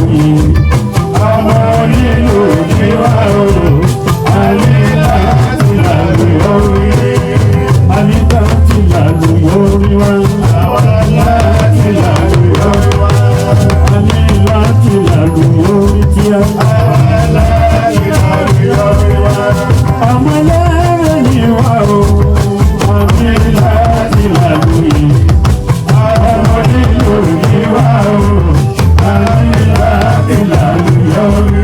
Oyè ọmọ onílù ní wá o. Àní láti làlùyọ rí. Àní láti làlùyọ rí wá. Láti làlùyọ rí wá. Àní láti làlùyọ rí tíá. Láti làlùyọ rí wá. Ọmọ ẹlẹ́rìí ni wá o. Àní láti làlùyọ. Ọmọ onílù ní wá o. Àní láti làlùyọ rí.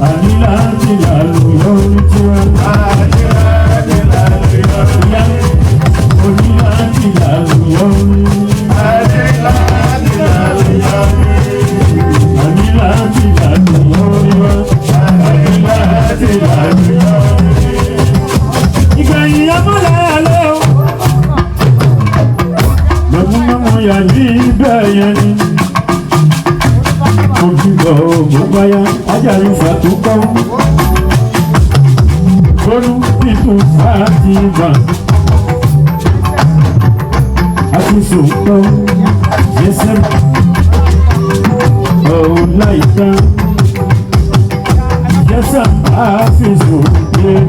Àní láti làlùyọ rí tiwa. Àní láti làlùyọ rí. Ìyá oní láti làlùyọ rí. Àní láti làlùyọ rí. Àní láti làlùyọ rí wá. Àní láti làlùyọ rí. Ìgbẹ̀yìn amúlẹ̀ alẹ́ o. Mọ̀mú yà ní bẹ́ẹ̀ yẹn ni. Mo bí bọ̀ mo báyá, ajáyí fàtúkọ́. Bólú títún Fátímà. Àti sòkò Jésù. Ọ̀la ìtàn. Jésù àfisùn yẹn.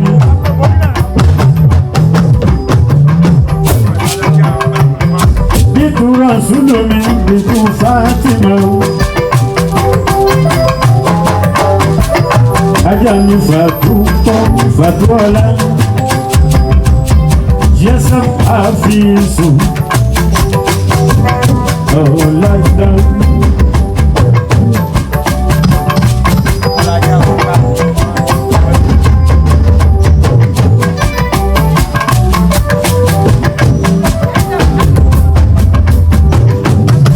Bíkúrọ̀ Sùlùmí bíkú Fátímà. Ajá mi fàtúkọ́ fàtúọ̀lá. Jésù àfisùn. Ọ̀la ìtàn.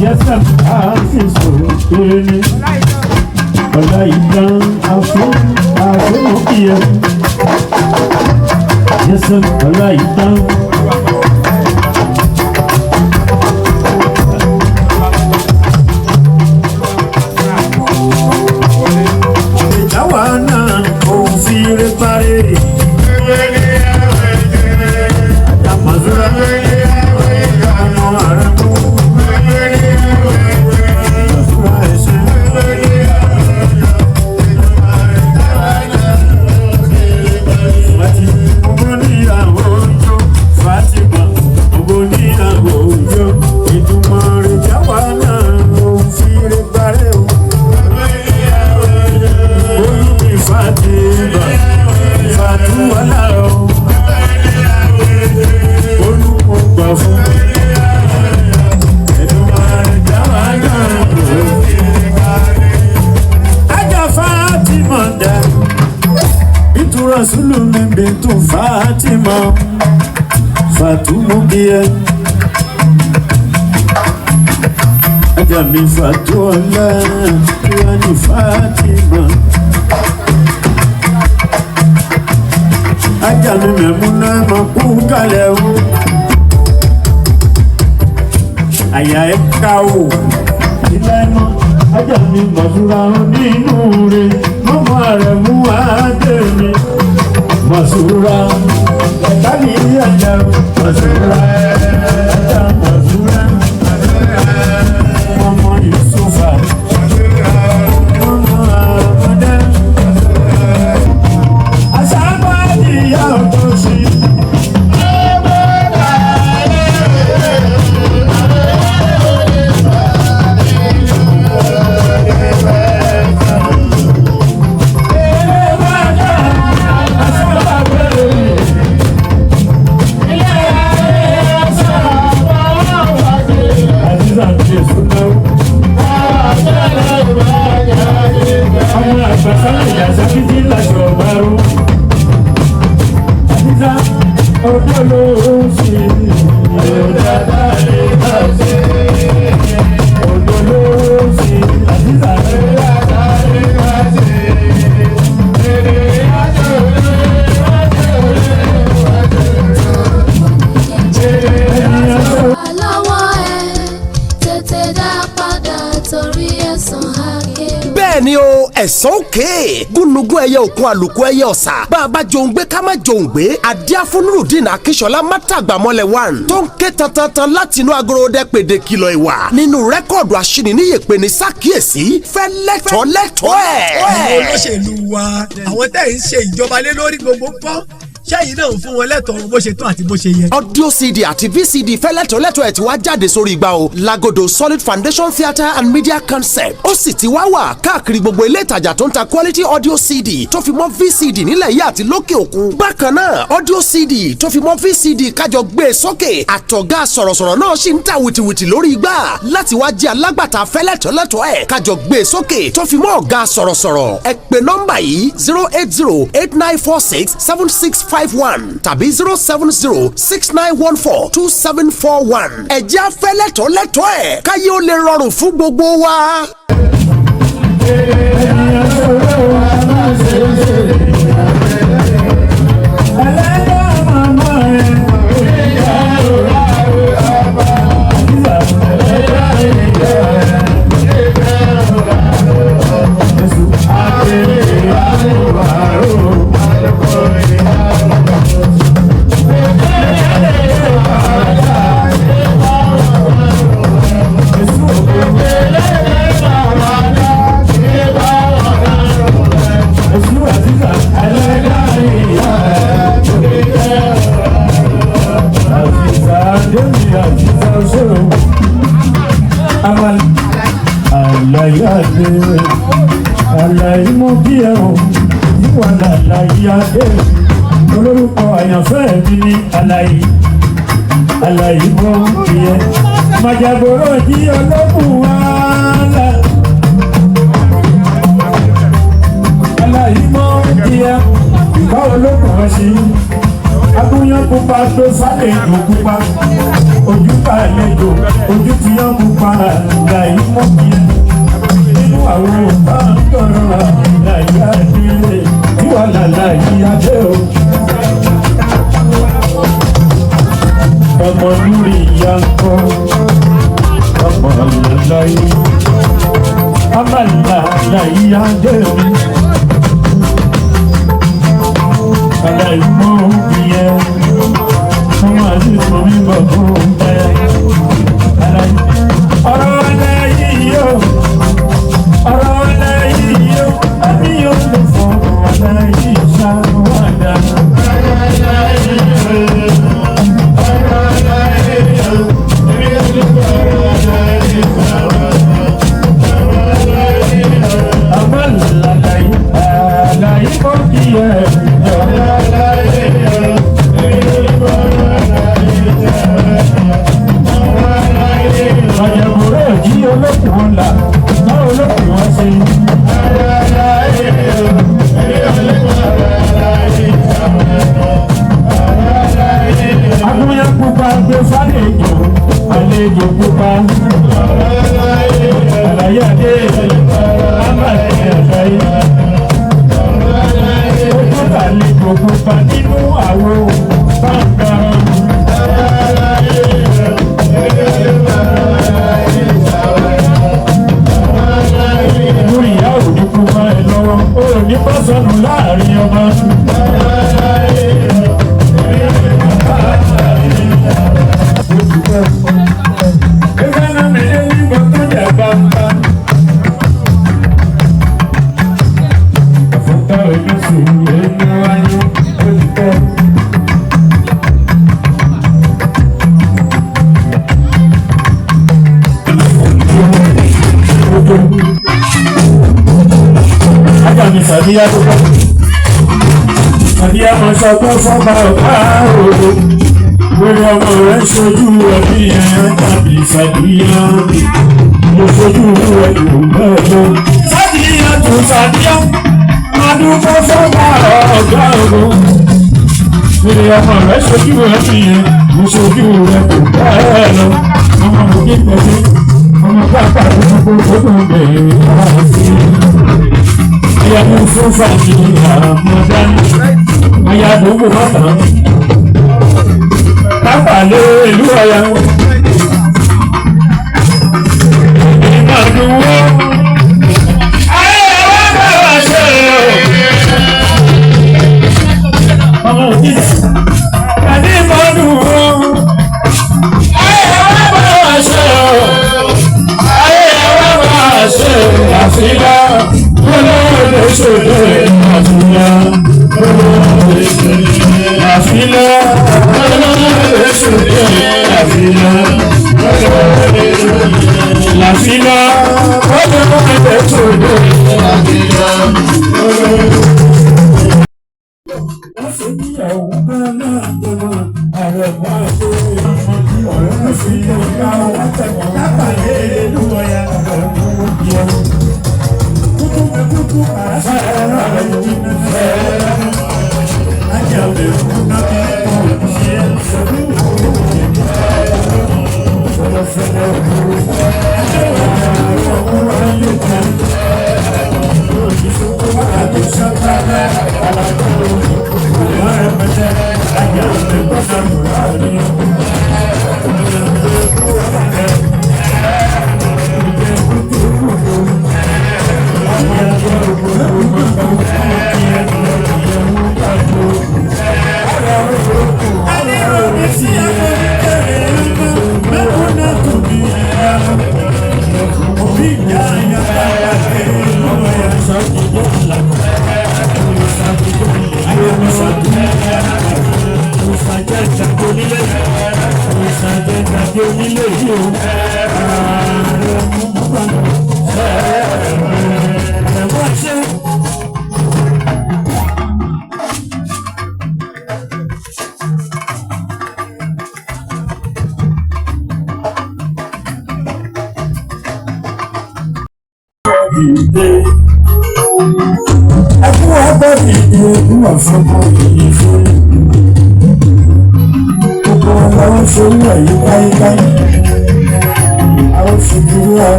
Jésù àfisùn yẹn. Ọ̀la ìtàn àfọ àfọmọ́kìyẹ. Jésù ọ̀la ìtàn. Ìjáwá náà kò fi ré parí. Àmàzúrà ọmọ ààrẹ mú. Àmàzúrà ẹ̀ṣẹ̀. Fati, ògo níyàwó jó. Fatima, ògo níyàwó jó. Ìdùnmọ̀ rẹ̀ jáwá náà kò fi ré parí o. Olúmi Fatima, Fatuwala o. Olúmo gbà fún. Èdùmàrè jáwá náà o. Ajá Fatima dá. Ìtura Sùlùmí bìtú Fatima. Fàtúmùkìyẹ. Ajá mi Fatuwala, Ìwà ni Fatima. Ajá mi mẹ̀múná mọ̀ kú kalẹ̀ o. Àyà ẹ̀ ká o. Ilé mọ́, ajá mi mọ̀súra nínú rẹ̀. Mọ́mọ́ rẹ̀ mú adé mi. Mọ̀súra, ẹ̀ka mi ajá o. Mọ̀súra, ajá mọ̀súra. Ọmọ Yusufa. Ọmọ Àmọ́dá. Àṣàbàdì ìyá òtòṣì. Aziza ń ṣe súná. Ọmọ àgbà sálẹ̀ ìyàsá títí láṣọ ọ̀bárò. Aziza ọdọ́ ló ń ṣe. Ọdọ́ ló ń ṣe. Aziza ẹni ọjọ́. Lọ́wọ́ ẹ tètè dá padà torí ẹ̀san àké. Bẹ́ẹ̀ Bẹ́ẹ̀ ni o, ẹ̀sán òkè gúnugún ẹyẹ òkun, àlùkò ẹyẹ ọ̀sà, bá a bá jòun gbé, ká má jòun gbé. Adíáfúnrúdìn Akíṣọlá mátàgbàmọ́lẹ̀ one tó ń ké tantantan láti inú agorodẹ pèdè kìlọ̀ ìwà nínú record aṣíniníyèpè ní sàkíyèsí fẹ́ lẹ́tọ̀ọ́ lẹ́tọ̀ọ́ ẹ̀. Àwọn olóṣèlú wa, àwọn tẹ́ ń ṣe ìjọba lé lórí gbogbo ńkọ́? Ṣẹ́yìn náà ń fún wọn lẹ́tọ̀ọ́ bó ṣe tó àti bó ṣe yẹ? Audio CD àti VCD fẹ́lẹ́tọ̀lẹ́tọ̀ ẹ̀ ti wá jáde sórí igbá o lagodo Solid Foundation Theatre and Media Concept. Ó sì ti wá wà káàkiri gbogbo ilé ìtajà tó ń ta quality audio CD tó fi mọ́ VCD nílẹ̀ yìí àti lókè òkun. Bákan náà, audio CD tó fi mọ́ VCD kájọ gbé e sókè àtọ̀gá sọ̀rọ̀sọ̀rọ̀ náà sì ń ta wìtìwìtì lórí igbá láti wá jẹ́ alágbàtà fẹ́lẹ́tọ̀lẹ́tọ̀ ẹ̀ kájọ gbé e sókè tó fi mọ́ ọ̀gá sọ̀rọ̀sọ̀rọ̀. Ẹ pè nọ́mbà yìí: 08089467651 tàbí 07069142741. Ẹ̀jẹ̀ afẹ́lẹ́tọ̀ lẹ́tọ̀ ẹ̀ káyé ó lè rọrùn fún gbogbo wa. Ènìyàn ṣòro máa ṣe é ṣe. Ẹlẹ́dàá màmá rẹ̀. Ìyá òrà ọba. Ẹlẹ́dàá ìyá rẹ̀. Jésù àgbèrè àrò. Jésù àzízà ẹlẹ́dàá ìyá rẹ̀. Àzízà Adémi àzízà òṣèré. Amal àlàyé àdé àlàyé mọ bí ẹ o níwà làlàyé adé olórúkọ àyànfẹ́ mi ní àlàyé àlàyé mọ bí ẹ màjàgbọ́rọ̀ jí ọlọ́kùn wàhálà àlàyé mọ bí ẹ ìbá olókùn wọn sí agúnyán pupa tó sáré ìlú pupa ojú bá àlejò ojú ti yán pupa. Àlàyé mọ bí ẹ nínú àwọn òbá ń tọrọ àlàyé adé tí wàá làlàyé adé o. Ọmọ lórí ìyá ń kọ́ ọmọ àlàyé àmàlàyé adé o. Àlàyé mọ́ òbí ẹ ọmọ àdúgbò mi bọ̀ fún ẹ. Àlàyé ọ̀rọ̀ àlàyé yìí o, ọ̀rọ̀ àlàyé yìí o, àbí yóò lè fọ àlàyé ṣàwádà. Àmàlàyé àlàyé mọ́ bí ẹ. Àjẹ̀bùrẹ́ jí olókùn wọn là, báwo olókùn wọn ṣe? Agúnyán pupa gbé fálejò, àlejò pupa. Àlàyé adé, àmàlẹ́ àlàyé. Ojú àlejò pupa nínú àwo báńkà. Lórí ìyá òní kú mọ́ ẹ lọ́wọ́, ó ní bá sọnù láàrin ọmọ. Ajá mi sàdíyá tó bá. Sàdíyá mo sọ pé fọ́ba ọ̀pá òdo. Lórí ọmọ rẹ̀ ṣojú ẹbí ẹ̀ tàbí sàdíyá. Mo ṣojú ẹ̀ kò bẹ́ẹ̀ lọ. Sàdíyá tó sàdíyá. Máa dúpẹ́ fọ́ba ọ̀gá òdo. Lórí ọmọ rẹ̀ ṣojú ẹbí ẹ̀ mo ṣojú ẹ̀ kò bẹ́ẹ̀ lọ. Ọmọ mi kí pẹ̀lú ọmọ pápá gbogbo tó tó bẹ̀rẹ̀ wá sí ìyàwó fún fàájì àmọ́dá ayàdógún mọ́tàn pápá lé ìlú ọ̀yà ìmọ̀dúnwó. Làfílà olóòlè ṣòdè làfílà olóòlè ṣòdè làfílà olóòlè ṣòdè làfílà olóòlè ṣòdè làfílà olóòlè ṣòdè làfílà olóòlè.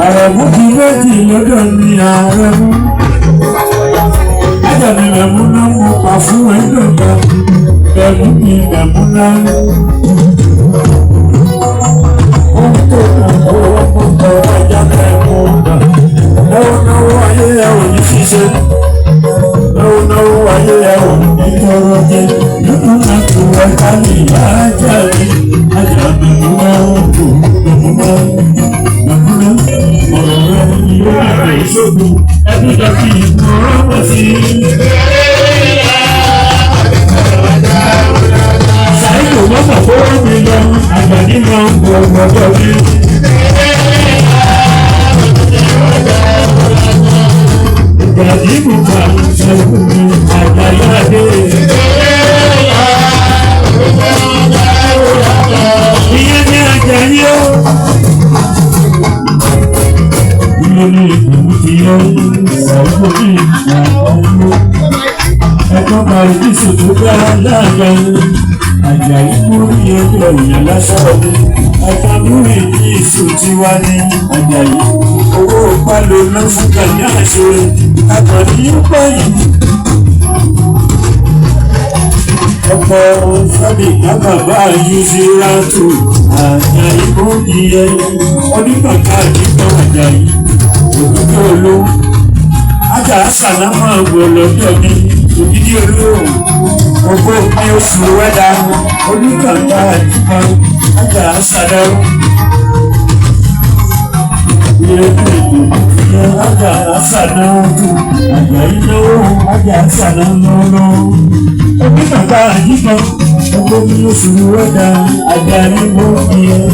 Àrẹ̀mú kí méjì lọ́dọ̀ ní àrẹ̀mú. Ájàmí mẹ̀mú náà mo pa fún ẹ̀dọ̀gba. Mẹ̀mú mi mẹ̀mú náà. Ó ń tó kó ọmọ ajá mẹ̀mú gbà. Náwó náwó ayé ẹ̀ ò ní ṣiṣẹ́. Náwó náwó ayé ẹ̀ ò ní tọrọ jẹ. Nínú náà tó ẹ̀ka ní ajá mi. Ájàmí mẹ̀mú náà ó tó mẹ̀mú náà. Mẹ̀mú náà ọ̀rọ̀ rẹ̀ yóò rà ìṣògùn ẹbí dọ̀kì ìmọ̀ràn sí i. Ṣàìlò mọ́mọ́ kó mi lọ, àgbàdì máa ń bọ̀ gbọ́dọ̀ mi. Ìgbàdí bùkà ṣẹ́gun mi, àgbàyàdé. Ìyẹn ní Àjàyí ó. Ilé ní ìlú ti yẹ, ìsàlùkò ní ìgbà ẹ̀kọ́ bá ìdísù tó bá láàyè Àjàyí múrí ẹgbẹ́ òyìn lásán ni ẹ̀ka múrí ìdísù ti wá ní Àjàyí owó pálọ̀ ná fún gàdí àṣẹ àkànní pààyàn. Ọ̀pọ̀ sábì kábàbá yusiratu Àjàyí múrí ẹ onígbàgbà àdìgbò Àjàyí òkúta olówó ajá sàlámà wò lọ́dọ̀ mi ògidì olóòrùn ògbó mi oṣù wẹ́dà onígbàgbà àdìgbà ajá sàdáwó. Ajá sàdáwó àgbà ìnáwó ajá sàdáwó lọ́wọ́. Onígbàgbà àdìgbà ògbó mi oṣù wẹ́dà ajá ní mọ́ ìyẹn.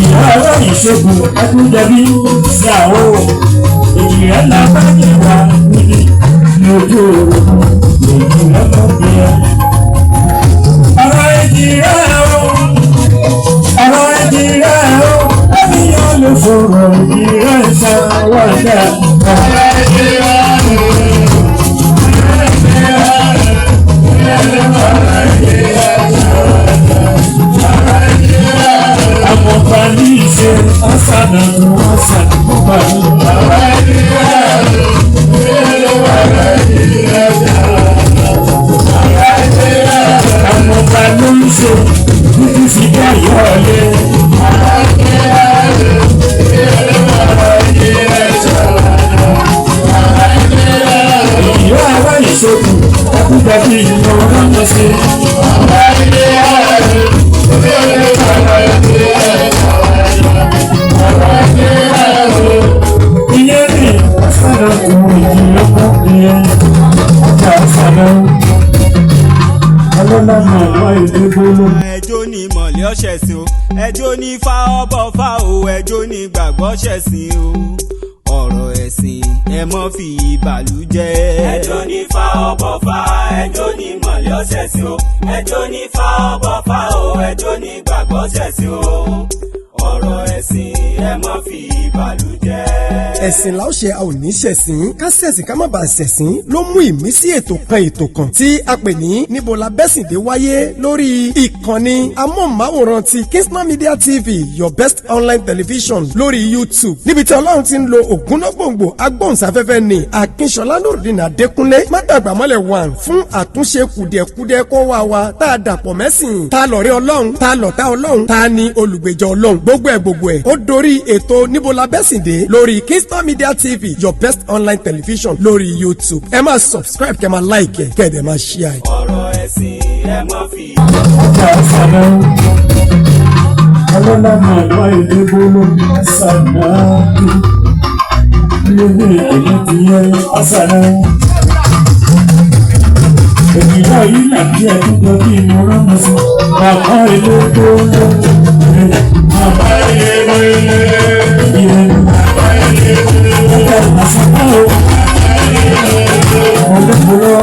Ìyá aláìṣègùn ẹkúndẹbí sí àwọn ènìyàn ńlá bá ní wà níbi lójú oorun ènìyàn ló bí ẹ. Ọ̀rọ̀ èjì rẹ̀ o, ọ̀rọ̀ èjì rẹ̀ o, ènìyàn ló fọ̀rọ̀ èjì rẹ̀ sọ wọ́dà. Ọ̀rọ̀ èjì rẹ̀ o. Àmọ̀pá ní ìṣe ọ̀sán àti ọ̀sán àti bàbá. ìṣòkù ẹkúgbà bí ìmọ̀ ọ̀rọ̀ sí. Iye ní sọ̀rọ̀ tó ìjì lọ́kọ̀ ìyẹn ọjà sọ̀rọ̀ ọlọ́lá màmá ìdígbò ló. Ẹjọ́ ní mọ̀lẹ́ ọ̀ṣẹ̀sìn o, ẹjọ́ ní fa ọbọ̀ fa o, ẹjọ́ ní gbàgbọ́ ṣẹ̀sìn o, ọ̀rọ̀ ẹ̀sìn ẹ mọ́ fi ìbàlújẹ́. Ẹjọ́ ní fa ọbọ̀ fa, ẹjọ́ ní mọ̀lẹ́ ọ̀ṣẹ̀sìn o, ẹjọ́ ní fa ọbọ̀ fa o, ẹjọ́ ní gbàgbọ́ ṣẹ̀sìn o, ọ̀rọ̀ ẹ̀sìn ẹ mọ́ fi ìbàlújẹ́. Ẹ̀sìn la ó ṣe, a ò ní ṣẹ̀sìn. Ká ṣẹ̀sìn ká má bàa ṣẹ̀sìn ló mú ìmísí ètò kan, ètò kan tí a pè ní Níbo la bẹ́sìndé wáyé lórí ìkànnì amóhùnmáwòrán ti Kingston Media TV, your best online television lórí YouTube, níbi tí Ọlọ́run ti ń lo ògúnnágbòǹgbò agbóhùnsáfẹ́fẹ́ ní Akínṣọlá Nurudeen Adékúnlé Mádàgbàmọ́lẹ̀ one fún àtúnṣe kùdìẹ̀kudiẹ kó wá wa tá a dàpọ̀ mẹ́sìn, tá a lọ̀rẹ́ Ọlọ́run, tá a lọ̀tá Ọlọ́run, tá a ní olùgbèjà Ọlọ́run, gbogbo ẹ̀ gbogbo ẹ̀ ó dorí ètò Níbo la bẹ́sìndé lórí Kingston Media TV, your best online television lórí YouTube. Ẹ máa subscribe, kẹ́ máa like ẹ, kẹ́ ẹ dẹ̀ máa share ẹ. Ọ̀rọ̀ ẹ̀sìn ẹ mọ́ fi. Ọjà sọ̀rọ̀ ọlọ́lá màmá ìdígbò ló sànà iye ní èyí ti yẹ ọ̀sánà. Ènìyàn yìí làbí ẹ̀dúgbò bí mo rán sí bàbá ilé tó ló bàbá ilé ló ilé bàbá ilé ló ọjà àsánà o olùkúrò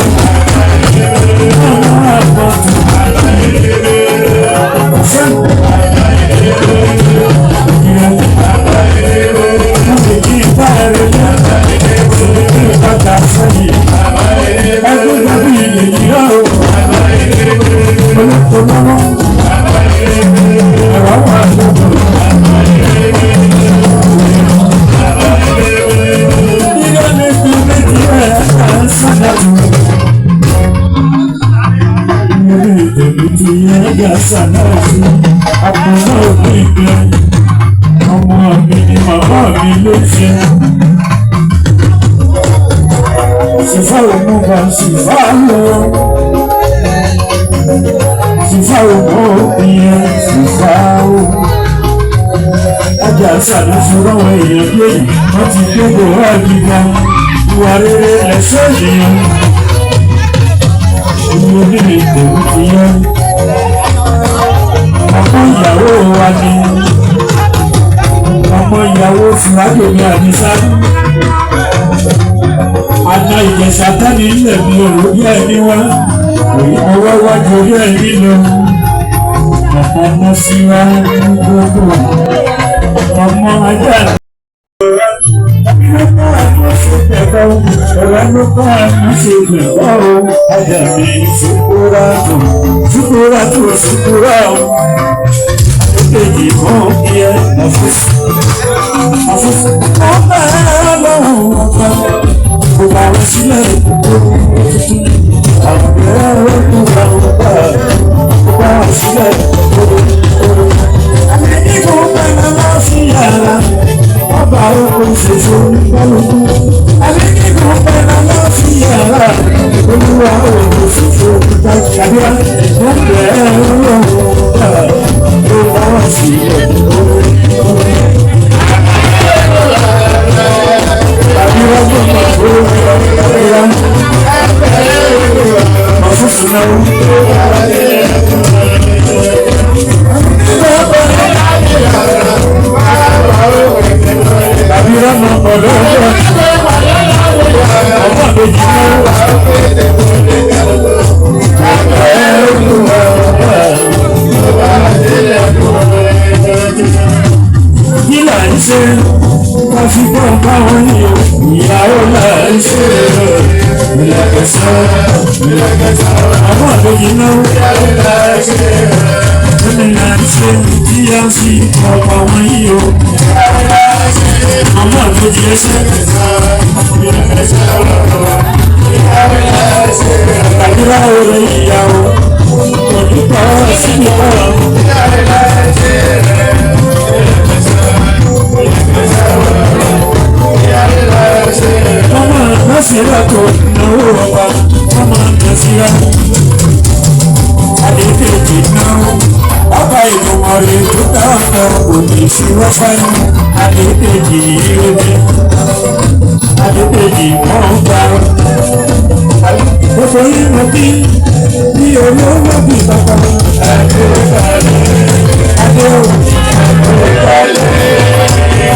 ọmọ àgbọ̀tún ọ̀sán. Ọmọ mi ni màmá mi ló ṣe. Sífà òmùgà sífà lọ. Sífà òmù ìyẹn sífà o. Ajá sàlùsù ráwọn èèyàn bí èyí, wọ́n ti gbogbo wá gíga. Ìwà rere lẹ̀ṣọ́ ènìyàn. Ìlú nílé tèmi ti yẹn. Ọmọ ìyàwó wa ni. Ọmọ ìyàwó Fúlàdé ní Àdìsá. Àna Ìjẹ̀ṣà tẹ́ni ilẹ̀ mi ò rò bí ẹni wá. Òyìnbó wá wájú orí ẹni lọ. Ọmọ ọmọ sí wa ní gbogbo. Ọmọ ajá. Ọ̀rẹ́ ló bá mi ṣe gbẹ̀gbọ́ o. Ajá mi ṣùkúra tó, ṣùkúra tó, ṣùkúra o. Èjì mọ́ kí ẹ mọ̀ fún. Mọ̀ fún. Ọba lọ́wọ́ ọba. Kò bá wọn sílẹ̀ kúkú. Àbẹ̀rẹ̀ kò bá wọn bá. Kò bá wọn sílẹ̀ kúkú. Àmì ìbò bẹ̀rẹ̀ lọ sí yàrá. Ọba oko ṣoṣo nígbàlódé. Àmì ìbò bẹ̀rẹ̀ lọ sí yàrá. Olúwa oko ṣoṣo nígbàlódé. Wọ́n bẹ̀rẹ̀ lọ́wọ́ ọba. Kò bá wọn sílẹ̀ kúkú. Tàbí wọ́n gbọ́dọ̀ tó ẹ̀yà. Màfúfú náà. Tàbí rọ́mọ ọ̀dọ́ ọmọ àbèjì náà. Kí là ń ṣe? Ká fi gbọ́ báwọn ní o. Ìyàwó là ń ṣe. Ìlẹ̀kẹ̀sán, ìlẹ̀kẹ̀sán. Àwọn àbèjì náà. Kí là ń ṣe? Tí a sì ọ̀pọ̀ wọn yìí o. Àwọn àbèjì ẹsẹ̀. Tàbí láwọn olè ìyàwó. Òní pa síbi kọ́. Ọmọ àgbàsílẹ̀ kò náwó ọba. Ọmọ Nàìjíríà Adédèjì náà ọba ìdùnmọ̀rẹ́ tó dáná kò ní sí wọ́fẹ́. Adédèjì ìrètí Adédèjì wọ́n ń gbà gbogbo yìí mo bí bí olówó bí bàbá. Adé o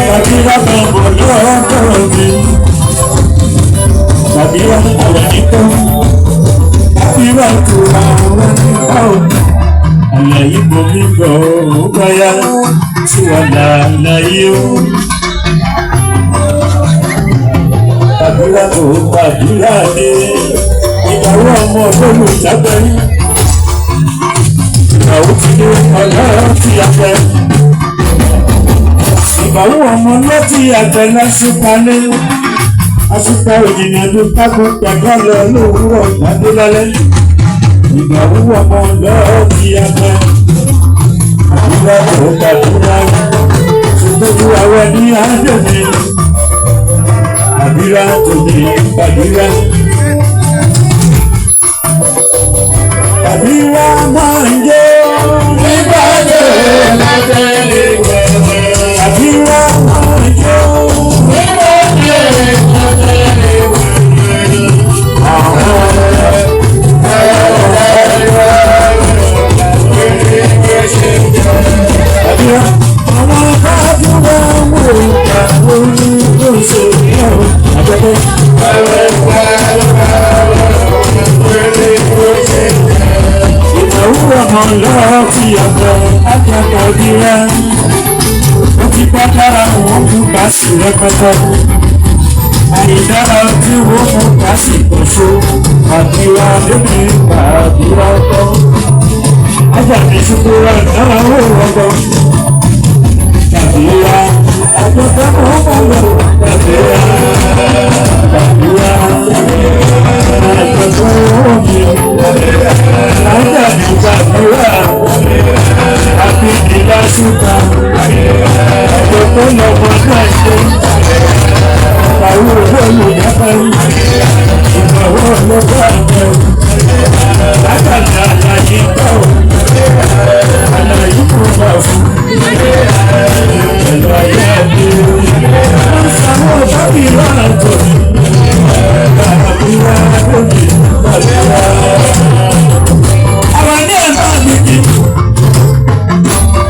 tàbí bàbá bò lọ́dọ̀ mi tàbí àwọn nìkan tàbí bàtú àwọn nìkan àlàyé mo mi gbọ́ ó báyà tí wà láàyè o. Àdúrà tó gbàdúrà dé ìyàwó ọmọ olólùjágbẹ́ ìyàwó ti dé ọlọ́run ti àgbẹ̀ ìbáwò ọmọ lọ́tì àgbẹ̀ lásìpalẹ̀ àsìpá òjìnà ló kákó pẹ̀lú lọ lówùúrọ̀ gbàdé lálẹ́ ìbáwò ọmọ lọ́tì àgbẹ̀ àdúrà tó gbàdúrà ṣùgbọ́n àwọn ní àdèmí àdúrà tó ní gbàdúrà. Àdúrà máa ń jẹ́ nígbà tó lábẹ́lẹ̀ wẹ̀wẹ̀. Àdúrà máa ń jẹ́ nígbà tó lábẹ́lẹ̀ wẹ̀wẹ̀. Àdúrà àwọn àdúrà wò ó ní oṣù náà àjọpọ̀. Ìnáwó ọmọ lọ́ọ́ ti ọ̀dọ̀ akẹ́kọ̀ọ́ òdìrẹ́. Ó ti pẹ́ dára òun kú bá sí rẹpẹtẹ. Àìdára tí wọ́n mú bá sí pọ̀ṣọ́. Àdìrà lóbi àdìrà ọkọ. Ájàmí ṣùkúrà náà ó rọgbọ. Tàbíra àjọpẹ́ mọ́ mọ́ lọ. Tàbíra tàbíra àjọpẹ́ òní. Ájàmí gbàdúrà àfihàn ṣúgà àjọpẹ́ lọ́mọ náà ṣe. Àwọn olùyàpẹ́ ìgbàwọ́ lọ́gbà àjẹ́. Látàrí àlàyé báwò, àlàyé kò bá fún. Pẹ̀lú ayé àbí sanwó bábí lọ́nà tó ní. Bàbá lónìí bàbá. Àwọn ní ẹ̀ máa mi kí.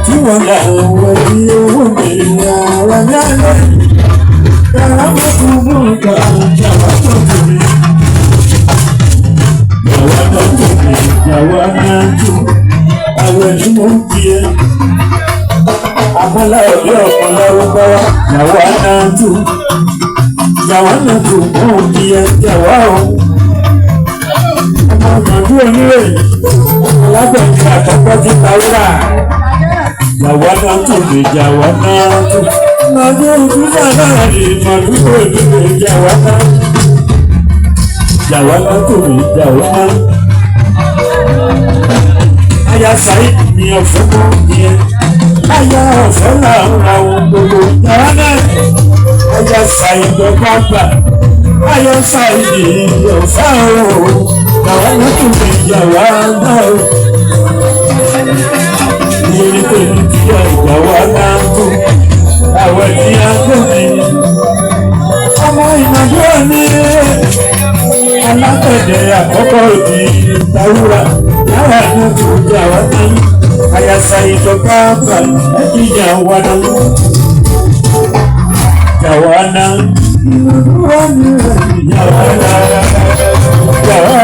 Tí wọ́n lọ wọ bí owó mi ní àwọn ní àlẹ́. Yàrá mọ́tò mú nǹkan yàrá tó tóbi. Yàrá tó tóbi, yàrá náà tó. Àwọn ẹni mò ń kí ẹ. Abọ́lá ọ̀dọ́ ọ̀kan lárúbáwá, yàrá náà tó. Yàrá náà tó mò ń kí ẹ, yàrá o. Ọmọ màdú onírè, alágbẹ̀dẹ àkọ́kọ́ ti ta wúrà. Yàrá náà tó lè yàrá náà tó. Màdú òdúrà náà lè màdú òdúrà yàrá náà. Yàrá náà tó lè yàrá náà. Aya Saheed mi ọ̀fẹ́ mọ́ ìyẹn. Aya ọ̀fẹ́ là ń ra ohun gbogbo. Yàrá náà aya Saheed ọgbà gbà. Aya Saheed ọ̀fẹ́ o. Yàrá náà tó lè yàrá náà o. Iye ní tèmi tí ìyàwó náà tó. Àwọn tí a tó mi. Ọmọ ìnàdúrà ní alágbẹ̀dẹ àkọ́kọ́ òdì ìtawúrà yàrá náà tó jẹ́ àwọn náà àyàsá ìjọba àgbà ìyá wa náà yàwá náà ìnàdúrà ní yàwá náà yàwá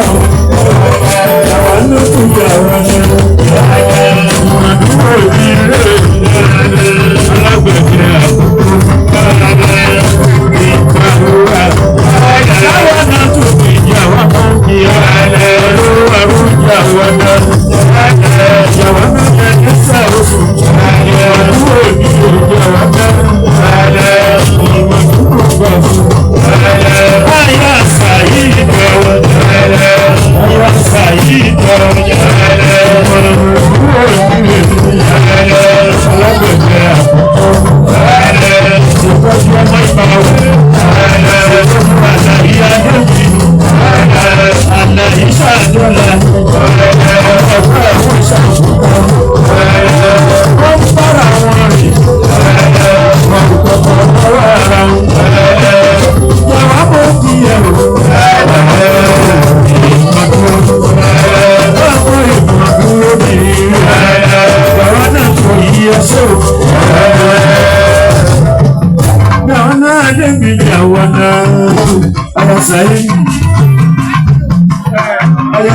yàwá náà tó jẹ́ àwọn náà ìnàdúrà òdì rẹ̀ alágbẹ̀dẹ àkọ́kọ́ ìtawúrà yàwá náà tó jẹ́ àwọn náà.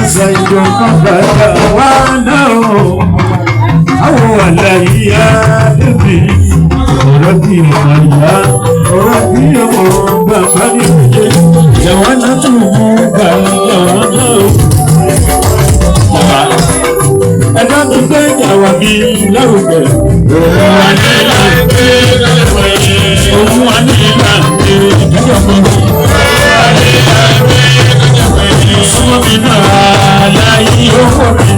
Àṣàyàn bàbá wa náà àwọn àlàyé àdébì ọ̀rọ̀ bí ọmọ ìyá ọ̀rọ̀ bí ọmọ bàbá ní ìjẹ́ ìjàwá náà tún mú bàbá náà. Ẹ̀dá tó gbé ìjàwá mi lárugẹ. Òun wà ní ìlànà òun wà ní ìlànà ìjọba. Súnmọ́ mi náà láyé owó mi.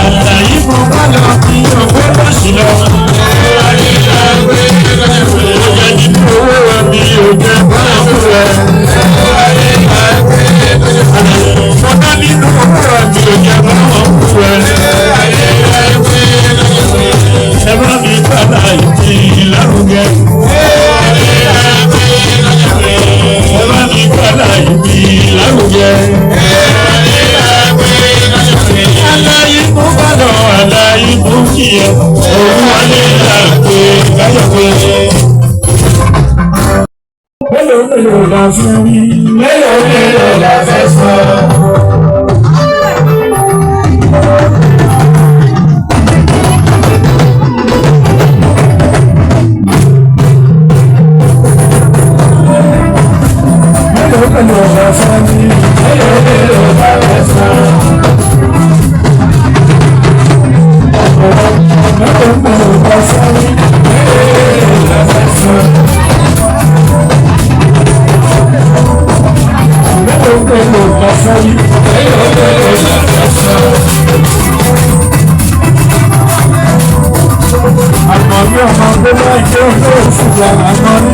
Àlàyé mo bá lọ kí owó bá sí lọ. Ó jẹ́ nínú owó mi ò jẹ́ báwo rẹ̀. Mo ná nínú owó mi ò jẹ́ báwo rẹ̀. Ẹ bá mi bàbá ìdí lárugẹ. Ẹ bá mi bàbá ìdí lárugẹ. Aláyé mo bá lọ, aláyé mo kí ẹ. Òun wà ní ìlàgbé káyọ̀ pé. Mélòó mélòó la fẹ́ wí? Mélòó mélòó la fẹ́ sọ? Mélòó mélòó la fẹ́ wí? Mélòó mélòó la fẹ́ sọ? Mélòó mélòó la fẹ́ wí? Mélòó mélòó la fẹ́ sọ? Mélòó mélòó la fẹ́ wí? Mélòó mélòó la fẹ́ sọ? Àmọ̀rí ọmọ tó bá jẹ́ olóòfù la àmọ́rí.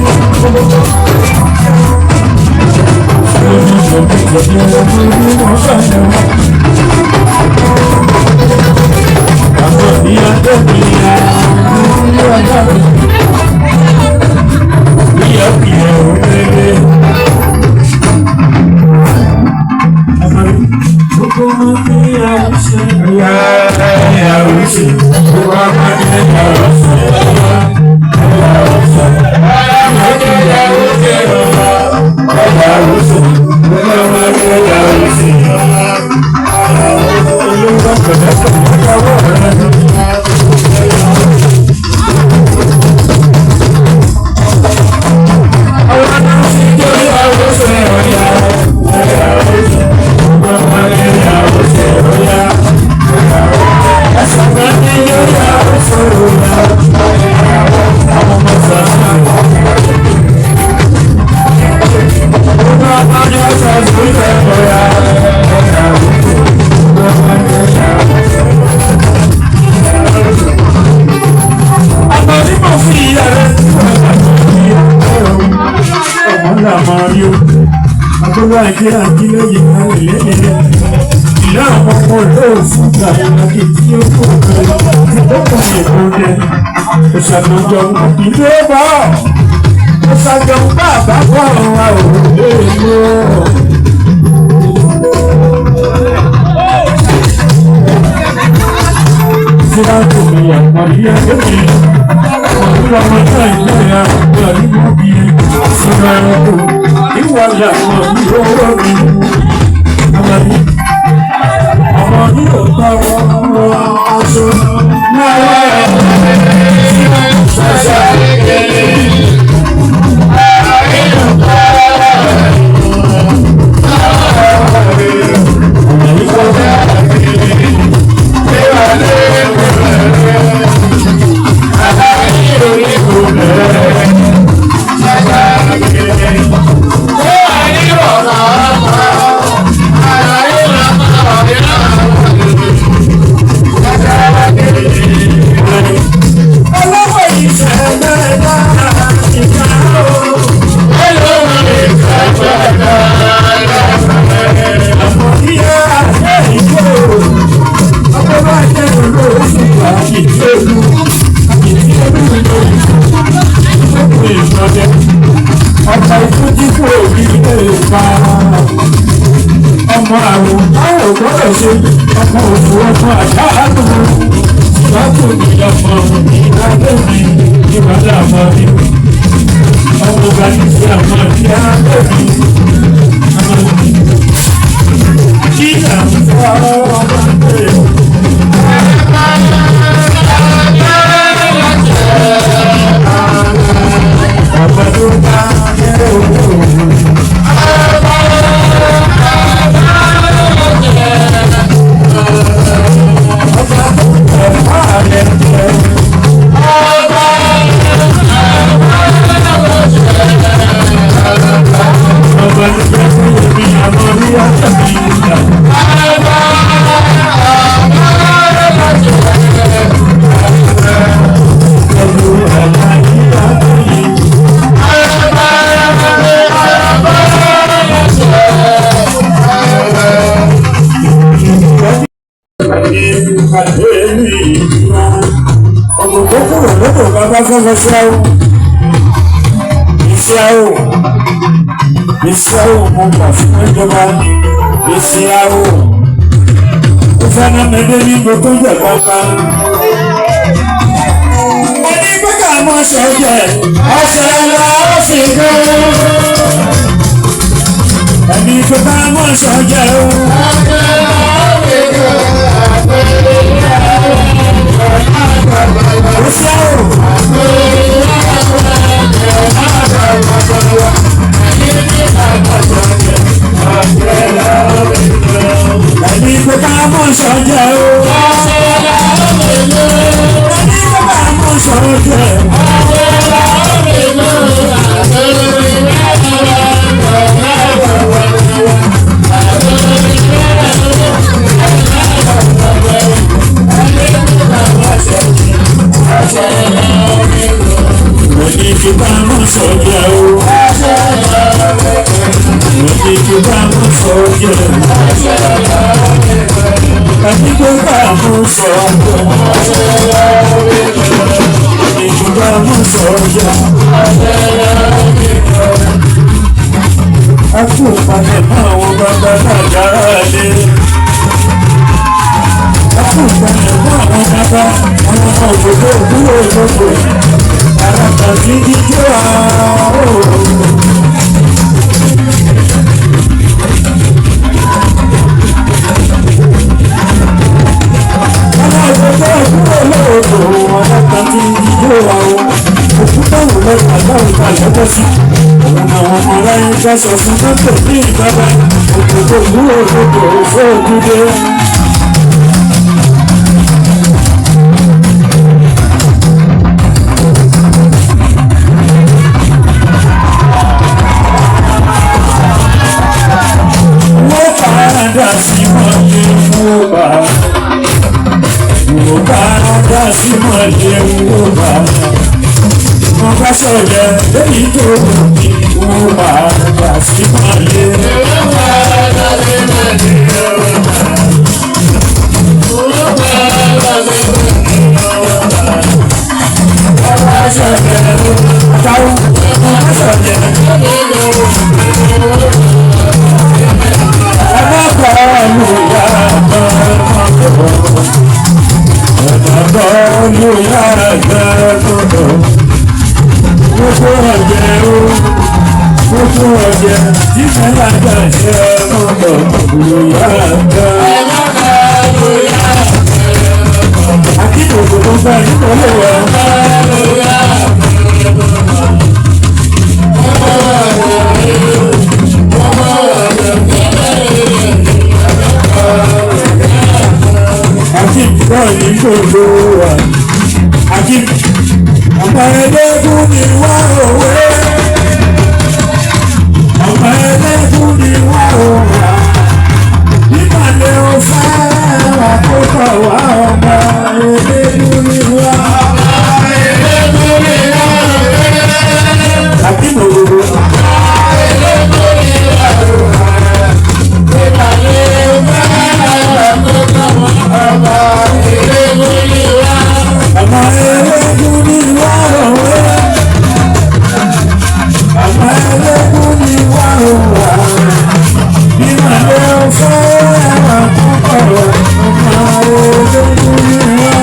Ìlà àwọn ọmọ olóòfù gbàgbé tí ó kó ọkùnrin ìkóde ìṣàlùjọ ìlú bọ̀ ìṣàjọ bàbá bọ̀ wà ò lè lò. Síráàtù mi àpọ̀lì ẹgbẹ́ mi, ọ̀dúnrún ọmọ náà ilé àpò àdúgbò bí síráàtù ìwà làwọn owó mi. Àmàlí ọmọ ní òótọ́ ọ̀rọ̀ aṣọ náà ṣàṣà kékeré. Ọlọ́wọ́ ìṣẹ̀lẹ̀ ìgbà Ọba ikú tí kò rí lè pa ọmọ àrùn táwọn ò gbọ́dọ̀ ṣe ọmọ òfò ọmọ àṣà àdúgbò láti ìjọba ìdájọ́ mi ìbàdàn àmọ́ mi ọmọ ọba ní sí àmọ́ ìyá mi àmọ́ mi. Ìpàdé ní ìlú. Ògògbó kúrò lódò bàbá fẹ́fẹ́ ṣáó. Iṣẹ́ o. Iṣẹ́ o mo gbà fún ìjọba. Iṣẹ́ o. Ó fẹ́ ná mi dé ní gbogbo jẹ̀ bàbá. Ẹni pé ká mọ ṣọjẹ, ọ̀sẹ̀ la ó fi gbé. Ẹni pé ká mọ ṣọjẹ o. Iṣẹ́ o. Ẹni pé ká mọ ṣọjẹ o. Ẹni pé ká mọ ṣọjẹ. Ẹni pé ká mọ ṣọjẹ o. Ẹni pé ká mọ ṣọjẹ. Ẹni pé ká mọ ṣọjẹ. Ẹni pé ká mọ ṣọjẹ. A kú palẹ̀ mọ́ àwọn bàbá náà dára lé. A kú palẹ̀ mọ́ àwọn bàbá àwọn ọmọ òdòdó òdúró òdòdó. Àràbà tí jíjó àárò. Ọmọ òdòdó òdúró òdòdó. Àràbà tí jíjó àárò. Òkúta wò lọ́ta lọ́ta lọ́tọ́ sí. Òun àwọn ọmọ aráyé dáṣọ fún mọ́tò ní ìjọba. Òdòdó òdúró òdòdó òfóòdúdé. Wọ́n padà sí mọ́lẹ̀ wọ́n bá. Wọ́n padà sí mọ́lẹ̀ wọ́n bá. Wọ́n bá sọ̀rọ̀ lẹ́yìn tó ní wọ́n padà sí mọ́lẹ̀. Wọ́n bá sọ̀rọ̀ àtàwọn wọ́n bá sọ̀rọ̀. Àti bọ́ọ̀lì gbogbo wa. Àti ọmọ ẹlẹ́gùn ni wá òwe. Ọmọ ẹlẹ́gùn ni wá òwà. Nígbàlẹ̀ ò fẹ́ wà kó bọ̀ wá ọmọ ẹlẹ́gùn ni wá. Àti gbogbo. Ọmọ ẹlẹ́gùn ni wá òwe. Ọmọ ẹlẹ́gùn ni wá òwà. Nígbàlẹ̀ ò fẹ́ wà kó bọ̀ wá ọmọ ẹlẹ́gùn ni wá.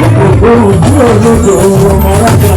Òkòkò ojú olódò ọmọ arájà